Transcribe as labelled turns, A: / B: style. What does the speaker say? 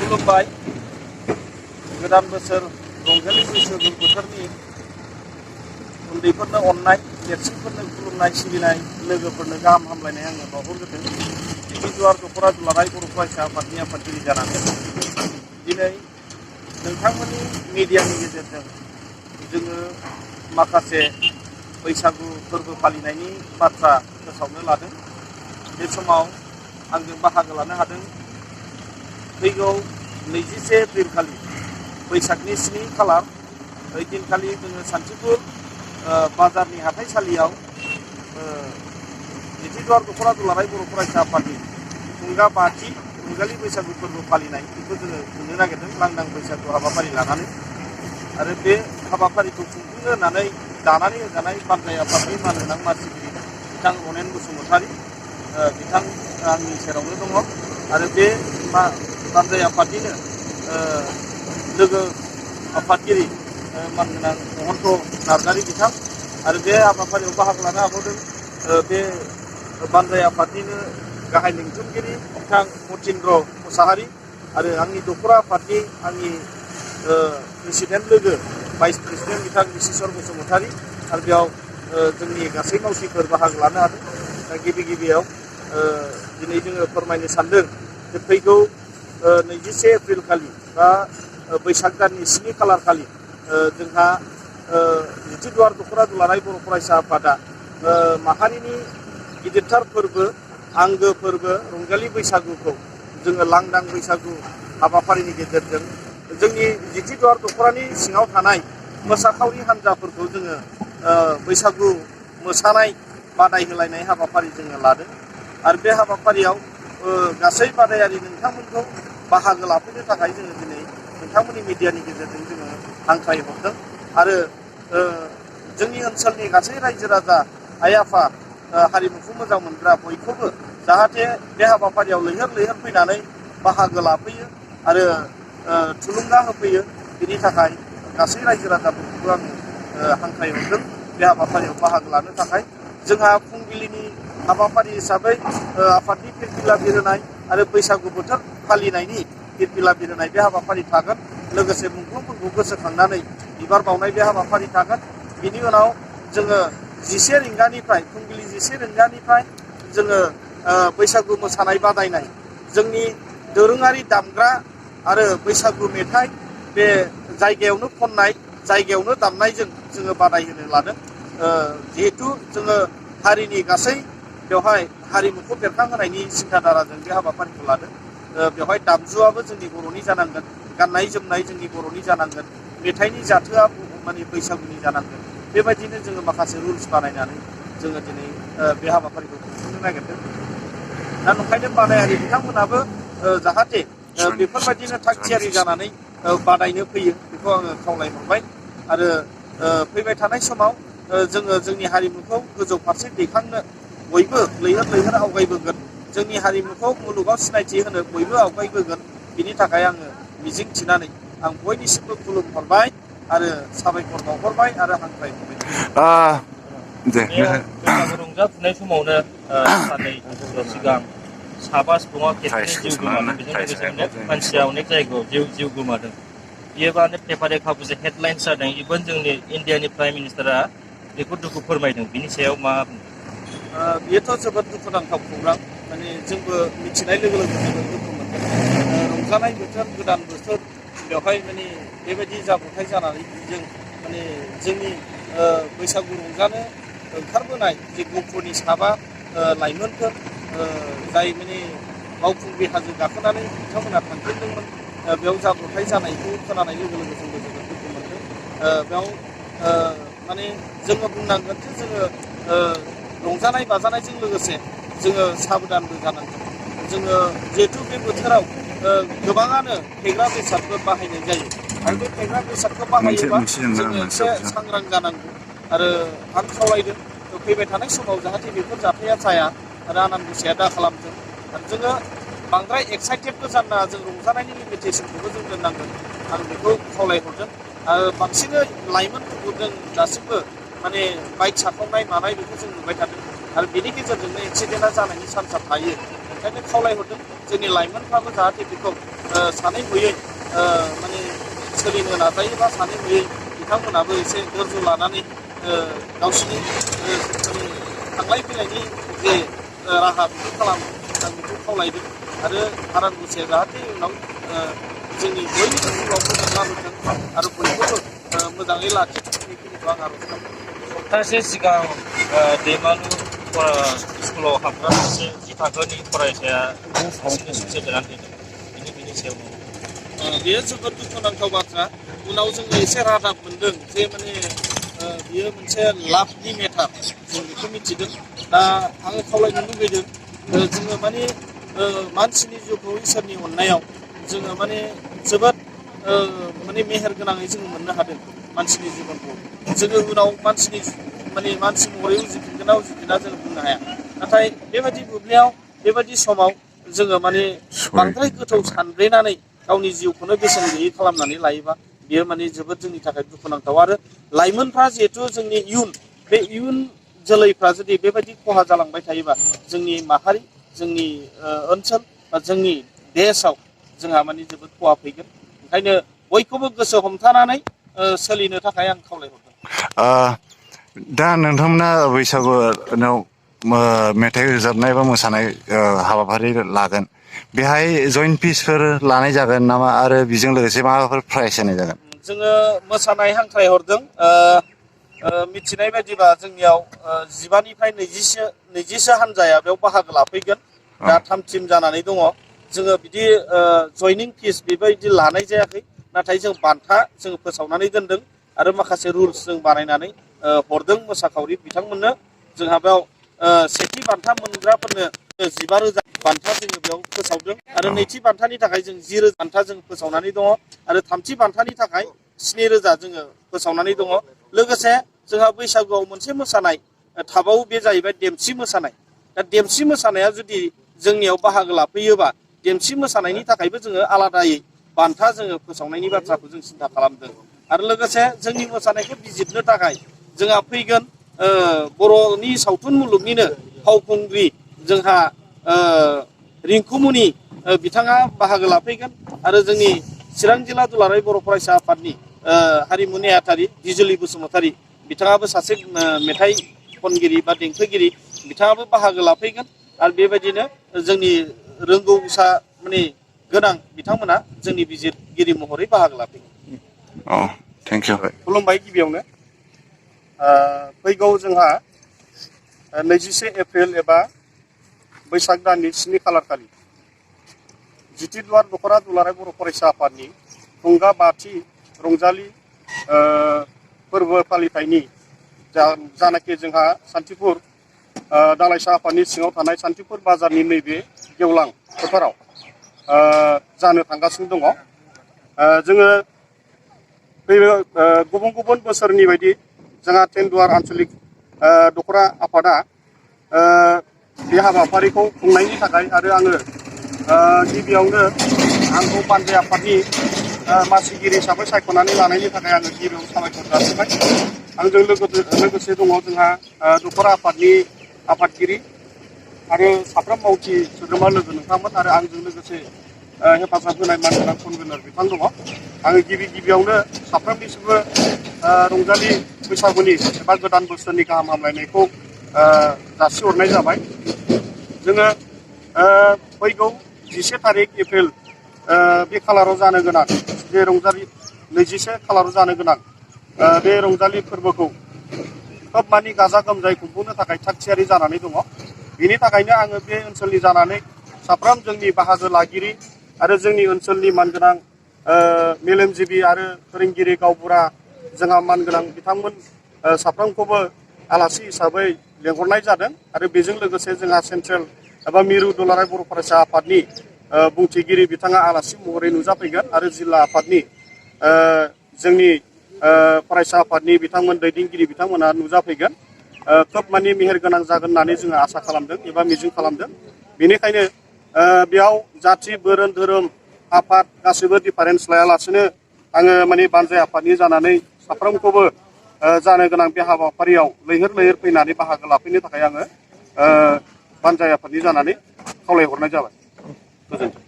A: खुलुमबाय गोदान बोसोर रंजालि बैसागु बोथोरनि उन्दैफोरनो अननाय देरसिनफोरनो खुलुमनाय सिबिनाय लोगोफोरनो गाहाम हामलायनाय आङो बावहरग्रोदों। जिजुआर दख'रा दुलाराय बर' फरायसा आफादनि आफादगिरि जानानै दिनै नोंथांमोननि मिडियानि गेजेरजों जोङो माखासे बैसागु फोरबो फालिनायनि बाथ्रा फोसावनो लादों। बे समाव आंजों बाहागो लानो हादों फैगौ 21 एप्रिल खालि बैसागनि 7 खालार बै दिनखालि जोङो सान्थिपुर बाजारनि हाथाइसालियाव जिजुआर दख'रा दुलाराय बर' फरायसा आफादनि थुंगा 5थि रंजालि बैसागु फोरबो फालिनाय बेखौ जोङो खुंनो नागिरदों लांदां बैसागु हाबाफारि लानानै। आरो बे हाबाफारिखौ खुंफुंनो होननानै दानानै होजानाय बानजाय आफादनि मान गोनां मासिगिरि बिथां अनेन बसुमतारी बिथां आंनि सेरावनो दङ। आरो बे बानजाय आफादनिनो लोगो आफादगिरि मानगोनां महन्त नार्जारी बिथां आरो बे हाबाफारियाव बाहागो लानो हाबावदों बे बानजाय आफादनिनो गाहाय लिंथुमगिरि बिथां मथिन्द्र मुसाहारि आरो आंनि दख'रा आफादनि आंनि प्रेसिडेन्ट लोगो भाइस प्रेसिडेन्ट बिथां बिशेश्वर बसुमतारी आरो बेयाव जोंनि गासै मावथिफोर बाहागो लानो हादों। दा गिबियाव दिनै जोङो फोरमायनो सानदों जे फैगौ 21 एप्रिल खालि बा बैसाग दाननि 7 खालार खालि जोंहा जिजुआर दख'रा दुलाराय बर' फरायसा आफादा माहारिनि गिदिरथार फोरबो आंगो फोरबो रंजालि बैसागुखौ जोङो लांदां बैसागु हाबाफारिनि गेजेरजों जोंनि जिजुआर दख'रानि सिङाव थानाय मोसाखावरि हान्जाफोरखौ जोङो बैसागु मोसानाय बादायहोलायनाय हाबाफारि जोङो लादों। आरो बे हाबाफारियाव गासै बादायारि नोंथांमोनखौ बाहागो लाफैनो थाखाय जोङो दिनै नोंथांमोननि मिडियानि गेजेरजों जोङो हांख्रायहरदों। आरो जोंनि ओनसोलनि गासै रायजो राजा आइ आफा हारिमुखौ मोजां मोनग्रा बयखौबो जाहाथे बे हाबाफारियाव लैहोर फैनानै बाहागो लाफैयो आरो थुलुंगा होफैयो बेनि थाखाय गासै रायजो राजाफोरखौबो आङो हांख्रायहरदों बे हाबाफारियाव बाहागो लानो थाखाय। जोंहा फुंबिलिनि हाबाफारि हिसाबै आफादनि फिरफिला बिरहोनाय आरो बैसागु बोथोर फालिनायनि फिरफिला बिरहोनाय बे हाबाफारि थागोन। लोगोसे मुंख्लंफोरखौ गोसोखांनानै बिबार बावनाय बे हाबाफारि थागोन। बिनि उनाव जोङो 11 रिंगानिफ्राय फुंबिलि 11 रिंगानिफ्राय जोङो बैसागु मोसानाय बादायनाय जोंनि दोरोङारि दामग्रा आरो बैसागु मेथाइ बे जायगायावनो खननाय जायगायावनो दामनायजों जोङो बादायहोनो लादों। जिहेथु जोङो हारिनि गासै बेवहाय हारिमुखौ बेरखांहोनायनि सिन्थाधाराजों बे हाबाफारिखौ लादों। बेवहाय दामजुआबो जोंनि बर'नि जानांगोन, गाननाय जोमनाय जोंनि बर'नि जानांगोन, मेथाइनि जाथोआ माने बैसागुनि जानांगोन। बेबायदिनो जोङो माखासे रुल्स बानायनानै जोङो दिनै बे हाबाफारिखौ खुंफुंनो नागिरदों। दा नंखायनो बादायारि बिथांमोनाबो जाहाथे बेफोरबायदिनो थाग थियारि जानानै बादायनो फैयो बेखौ आङो खावलायहरबाय। आरो फैबाय थानाय समाव जोङो जोंनि हारिमुखौ गोजौ फारसे दैखांनो बयबो लैहोर आवगायबोगोन। जोंनि हारिमुखौ मुलुगाव सिनायथि होनो बयबो आवगायबोगोन। बिनि थाखाय आङो मिजिं थिनानै आं बयनिसिमबो खुलुमहरबाय आरो साबायखर बावहरबाय आरो हांख्रायहरबाय। बैसागु रंजाफुनाय समावनो साननै सिगां साबा सुबुङा खेबसेनो जिउ गोमादों। बेजों लोगोसे अनेक मानसिया अनेक जायगायाव जिउ गोमादों। बियो माने पेपार खाबुजे हेडलाइन्स जादों। इभेन जोंनि इण्डियानि प्राइम मिनिस्टारा बेखौ दुखु फोरमायदों। बिनि सायाव मा बेयोथ' जोबोद दुखुनांथाव खौरां। माने जोंबो मिथिनाय लोगो जोबोद दुखु मोनदों। रंजानाय बोथोर गोदान बोथोर बेवहाय माने बेबायदि जाब्रबथाय जानानै जों माने जोंनि बैसागु रंजानो ओंखारबोनाय जे गफुरनि साबा लाइमोनफोर जाय माने मावफुंग्रि हाजो गाखोनानै बिथांमोना थांजेनदोंमोन बेयाव जाब्रबथाय जानायखौ खोनानाय लोगो जोंबो जोबोद दुखु मोनदों। बेयाव माने जोङो बुंनांगोन जे जोङो रंजानाय बाजानायजों लोगोसे जोङो साबधानबो जानांगोन। जोङो जिहेथु बे बोथोराव गोबाङानो फेग्रा बेसादफोर बाहायनाय जायो आरो बे फेग्रा बेसादखौ बाहायोबा जोङो एसे सांग्रां जानांगौ। आरो आं खावलायदों फैबाय थानाय समाव जाहाथे बेफोर जाथाया जाया आरो आनान गसाइया दा खालामथों। आरो जोङो बांद्राय एक्साइटेडबो जानो नाङा। जों रंजानायनि लिमिटेसनखौबो जों दोननांगोन। आं बेखौ खावलायहरदों। आरो बांसिनै लाइमोनफोरखौ जों दासिमबो माने बाइक साखावनाय मानाय बेखौ जों नुबाय थादों आरो बेनि गेजेरजोंनो एक्सिडेन्टआ जानायनि चान्सआ थायो। ओंखायनो खावलायहरदों जोंनि लाइमोनफ्राबो जाहाथे बेखौ सानै हयै माने सोलिनो नाजायोबा सानै हयै बिथांमोनाबो एसे धोर्ज लानानै गावसिनि माने थांलाय फैलायनि जे राहा बेखौ खालामो आं बेखौ खावलायदों आरो आनान गसाइया जाहाथे उनाव जोंनि बयनिबो जिउआव मोजां लाबोथों आरो बयखौबो मोजाङै लाखिथों बेखिनिखौ आं आर'ज खालामो।
B: सप्तासे सिगां दैमालु स्कुलाव हाबग्रा सासे जि थाखोनि फरायसाया हारसिंनो सुइसाइड जानानै थैदों बेनि सायाव
A: बेयो जोबोद दुखुनांथाव बाथ्रा। उनाव जोङो एसे रादाब मोनदों जे माने बियो मोनसे लाभनि मेटार जों बेखौ मिथिदों। दा आङो खावलायनो लुबैदों जोङो माने मानसिनि जिउखौ इसोरनि अननायाव जोङो माने जोबोद माने मेहेर गोनाङै जोङो मोननो हादों मानसिनि जिबनखौ। जोङो उनाव मानसिनि माने मानसि महरै उजिफिनगोना उजिफिना जों बुंनो हाया। नाथाय बेबायदि बुब्लियाव बेबायदि समाव जोङो माने बांद्राय गोथौ सानब्रेनानै गावनि जिउखौनो बेसेन गैयै खालामनानै लायोबा बियो माने जोबोद जोंनि थाखाय दुखुनांथाव। आरो लाइमोनफ्रा जिहेथु जोंनि इयुन, बे इयुन जोलैफ्रा जुदि बेबायदि खहा जालांबाय थायोबा जोंनि माहारि, जोंनि ओनसोल बा जोंनि देशआव जोंहा माने जोबोद खहा फैगोन। ओंखायनो बयखौबो गोसो हमथानानै सोलिनो थाखाय आं खावलायहरदों।
C: दा नोंथांमोना बैसागुआव मेथाइ रोजाबनाय बा मोसानाय हाबाफारि लागोन, बेहाय जइन्ट फिसफोर लानाय जागोन नामा आरो बेजों लोगोसे माबाफोर प्राइज होनाय जागोन?
A: जोङो मोसानाय हांख्रायहरदों। मिथिनाय बायदिबा जोंनियाव 15निफ्राय 20सो हान्जाया बेयाव बाहागो लाफैगोन। दा 3 टिम जानानै दङ। जोङो बिदि जयनिं फिस बेबायदि लानाय जायाखै। नाथाय जों बान्था जों फोसावनानै दोनदों आरो माखासे रुल्स जों बानायनानै हरदों मोसाखावरि बिथांमोननो। जोंहा बेयाव सेथि बान्था मोनग्राफोरनो 15,000 बान्था जोङो बेयाव फोसावदों आरो नैथि बान्थानि थाखाय जों 10,000 बान्था जों फोसावनानै दङ आरो थामथि बान्थानि थाखाय 7,000 जोङो फोसावनानै दङ। लोगोसे जोंहा बैसागुआव मोनसे मोसानाय थाबावो, बे जाहैबाय देमसि मोसानाय। दा देमसि मोसानाया जुदि जोंनियाव बाहागो लाफैयोबा देमसि मोसानायनि थाखायबो जोङो आलादायै बान्था जोङो फोसावनायनि बाथ्राखौ जों सिन्था खालामदों। आरो लोगोसे जोंनि मोसानायखौ बिजिरनो थाखाय जोंहा फैगोन बर'नि सावथुन मुलुगनिनो फावखुंग्रि जोंहा रिंकुमनि बिथाङा बाहागो लाफैगोन आरो जोंनि चिरां जिल्ला दुलाराय बर' फरायसा आफादनि हारिमु नेहाथारि दिजुलि बसुमतारी बिथाङाबो सासे मेथाइ खनगिरि बा देंखोगिरि, बिथाङाबो बाहागो लाफैगोन। आरो बेबायदिनो जोंनि रोंगौसा माने गोनां बिथांमोना जोंनि बिजिरगिरि महरै बाहागो लाफैगोन।
C: Thank you.
A: खुलुमबाय। गिबियावनो फैगौ जोंहा 21 एप्रिल एबा बैसाग दाननि 7 खालार खालि जितिदुवार दख'रा दुलाराय बर' फरायसा आफादनि थुंगा 5थि रंजालि फोरबो फालिथायनि जानाखि जोंहा सान्थिपुर दालाइसा आफादनि सिङाव थानाय सान्थिपुर बाजारनि नैबे गेवलां फोथाराव जानो थांगासिनो दङ। जोङो गुबुन गुबुन बोसोरनि बायदि जोंहा तेन्डुवार आन्चलिक दख'रा आफादा बे हाबाफारिखौ खुंनायनि थाखाय आरो आङो गिबियावनो आंखौ बानजाय आफादनि मासिगिरि हिसाबै सायख'नानै लानायनि थाखाय आङो गिबियाव साबायखर जासिबाय। आंजों लोगोसे दङ जोंहा दख'रा आफादनि आफादगिरि आरो साफ्रोम मावथि सोद्रोमा लोगो नोंथांमोन आरो आंजों लोगोसे हेफाजाब होनाय मानगोनां कनभेनर बिफान दङ। आङो गिबियावनो साफ्रोमनिसिमबो रंजालि बैसागुनि एबा गोदान बोसोरनि गाहाम हामलायनायखौ जासिहरनाय जाबाय। जोङो फैगौ 11 तारिख एप्रिल बे खालाराव जानो गोनां बे रंजालि 21 खालाराव जानो गोनां बे रंजालि फोरबोखौ खोब मानि गाजा गोमजायै खुंफुंनो थाखाय थागथियारि जानानै दङ। बेनि थाखायनो आङो बे ओनसोलनि जानानै साफ्रोम जोंनि बाहागो लागिरि आरो जोंनि ओनसोलनि मानगोनां मेलेमजिबि आरो फोरोंगिरि गावबुरा जोंहा मानगोनां बिथांमोन साफ्रोमखौबो आलासि हिसाबै लेंहरनाय जादों आरो बेजों लोगोसे जोंहा सेन्ट्रेल एबा मिरु दुलाराय बर' फरायसा आफादनि बुंथिगिरि बिथाङा आलासि महरै नुजाफैगोन आरो जिल्ला आफादनि जोंनि फरायसा आफादनि बिथांमोन दैदेनगिरि बिथांमोना नुजाफैगोन। खोब मानि मेहेरगोनां जागोन होननानै जोङो आसा खालामदों एबा मिजिं खालामदों। बेनिखायनो बेयाव जाथि बोरोन धोरोम आफाद गासैबो डिफारेन्स लायालासेनो आङो माने बानजाय आफादनि जानानै साफ्रोमखौबो जानो गोनां बे हाबाफारियाव लैहोर लैहोर फैनानै बाहागो लाफैनो थाखाय आङो बानजाय आफादनि जानानै खावलायहरनाय जाबाय। गोजोन्थों।